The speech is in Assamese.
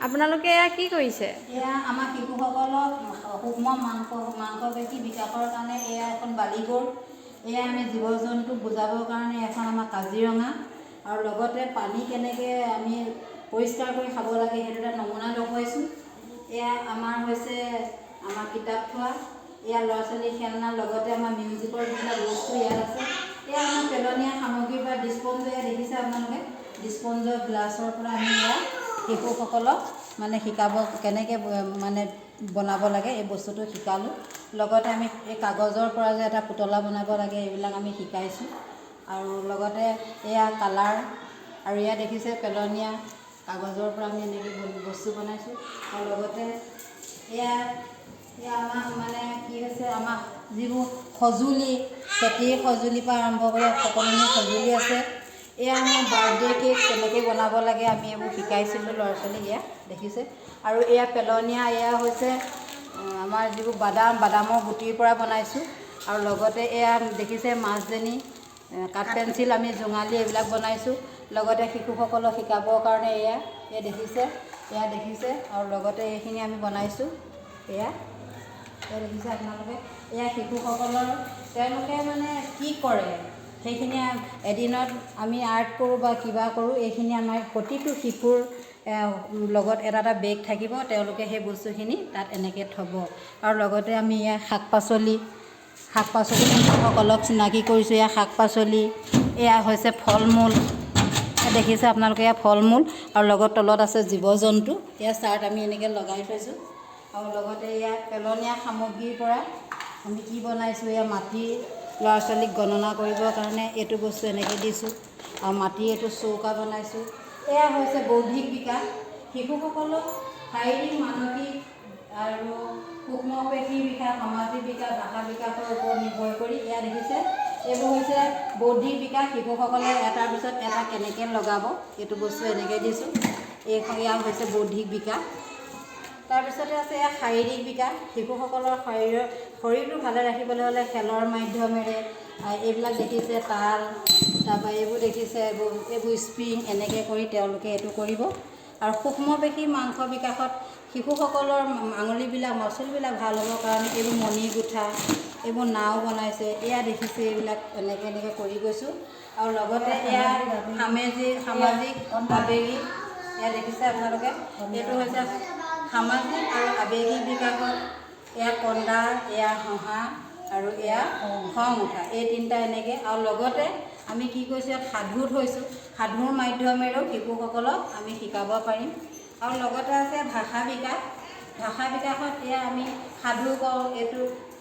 আপোনালোকে এয়া কি কৰিছে? এয়া আমাৰ শিশুসকলক সূক্ষ্ম মাংসপেশী বিকাশৰ কাৰণে এয়া এখন বালিগৌৰ। এয়া আমি জীৱ জন্তুক বুজাবৰ কাৰণে এখন আমাৰ কাজিৰঙা। আৰু লগতে পানী কেনেকৈ আমি পৰিষ্কাৰ কৰি খাব লাগে, সেইটো এটা নমুনা দেখুৱাইছোঁ। এয়া আমাৰ হৈছে আমাৰ কিতাপ থোৱা। এয়া ল'ৰা ছোৱালীৰ খেলনা, লগতে আমাৰ মিউজিকৰ যিবিলাক বস্তু ইয়াত আছে। এয়া আমাৰ পেলনীয়া সামগ্ৰীৰ পৰা ডিছপঞ্জ, এয়া দেখিছে আপোনালোকে, ডিছপঞ্জৰ গ্লাছৰ পৰা আমি এয়া শিশুসকলক মানে শিকাব কেনেকৈ মানে বনাব লাগে, এই বস্তুটো শিকালোঁ। লগতে আমি এই কাগজৰ পৰা যে এটা পুতলা বনাব লাগে, এইবিলাক আমি শিকাইছোঁ। আৰু লগতে এয়া কালাৰ আৰু এয়া দেখিছে, পেলনীয়া কাগজৰ পৰা আমি এনেকৈ বস্তু বনাইছোঁ। আৰু লগতে এয়া এয়া আমাৰ মানে কি হৈছে, আমাৰ যিবোৰ সঁজুলি, খেতিৰ সঁজুলিৰ পৰা আৰম্ভ কৰি সকলোখিনি সঁজুলি আছে। এয়া আমাৰ বাৰ্থডে কেক কেনেকৈ বনাব লাগে, আমি এইবোৰ শিকাইছিলোঁ ল'ৰা ছোৱালীক, এয়া দেখিছে। আৰু এয়া পেলনীয়া, এয়া হৈছে আমাৰ যিবোৰ বাদামৰ গুটিৰ পৰা বনাইছোঁ। আৰু লগতে এয়া দেখিছে, মাছজনী, কাঠ পেঞ্চিল, আমি জোঙালী এইবিলাক বনাইছোঁ। লগতে শিশুসকলক শিকাবৰ কাৰণে এয়া এয়া দেখিছে, এয়া দেখিছে। আৰু লগতে এইখিনি আমি বনাইছোঁ। এয়া এয়া দেখিছে আপোনালোকে, এয়া শিশুসকলৰ তেওঁলোকে মানে কি কৰে, সেইখিনি এদিনত আমি আৰ্ট কৰোঁ বা কিবা কৰোঁ। এইখিনি আমাৰ প্ৰতিটো শিশুৰ লগত এটা এটা বেগ থাকিব, তেওঁলোকে সেই বস্তুখিনি তাত এনেকৈ থ'ব। আৰু লগতে আমি ইয়াৰ শাক পাচলি শিশুসকলক চিনাকি কৰিছোঁ। এয়া শাক পাচলি, এয়া হৈছে ফল মূল, দেখিছে আপোনালোকে, এয়া ফল মূল। আৰু লগত তলত আছে জীৱ জন্তু। এয়া চাৰ্ট আমি এনেকৈ লগাই থৈছোঁ। আৰু লগতে এয়া পেলনীয়া সামগ্ৰীৰ পৰা আমি কি বনাইছোঁ, এয়া মাটিৰ ল'ৰা ছোৱালীক গণনা কৰিবৰ কাৰণে এইটো বস্তু এনেকৈ দিছোঁ। আৰু মাটিৰ এইটো চৌকা বনাইছোঁ। এয়া হৈছে বৌদ্ধিক বিকাশ। শিশুসকলক শাৰীৰিক, মানসিক আৰু সূক্ষ্মপেশী বিকাশ, সামাজিক বিকাশ, ভাষা বিকাশৰ ওপৰত নিৰ্ভৰ কৰি এয়া দেখিছে, এইবোৰ হৈছে বৌদ্ধিক বিকাশ। শিশুসকলে এটাৰ পিছত এটা কেনেকৈ লগাব, এইটো বস্তু এনেকৈ দিছোঁ। এয়া হৈছে বৌদ্ধিক বিকাশ। তাৰপিছতে আছে এয়া শাৰীৰিক বিকাশ। শিশুসকলৰ শৰীৰটো ভালে ৰাখিবলৈ হ'লে খেলৰ মাধ্যমেৰে এইবিলাক দেখিছে, তাল, তাৰপৰা এইবোৰ দেখিছে, এইবোৰ স্প্ৰিং, এনেকৈ কৰি তেওঁলোকে এইটো কৰিব। আৰু সূক্ষ্মপেশী মাংস বিকাশত শিশুসকলৰ আঙুলিবিলাক, মাচুলবিলাক ভাল হ'বৰ কাৰণে এইবোৰ মণি গোঠা, এইবোৰ নাও বনাইছে, এয়া দেখিছে, এইবিলাক এনেকৈ এনেকৈ কৰি গৈছোঁ। আৰু লগতে এয়া সামাজিক আৱেগিক, এয়া দেখিছে আপোনালোকে, এইটো হৈছে সামাজিক আৰু আৱেগিক বিকাশত এয়া কন্দা, এয়া হহা আৰু এয়া খং উঠা, এই তিনিটা এনেকৈ। আৰু লগতে আমি কি কৰিছোঁ, ইয়াত সাধু থৈছোঁ। সাধুৰ মাধ্যমেৰেও শিশুসকলক আমি শিকাব পাৰিম। আৰু লগতে আছে ভাষা বিকাশ। ভাষা বিকাশত এয়া আমি সাধু কওঁ, এইটো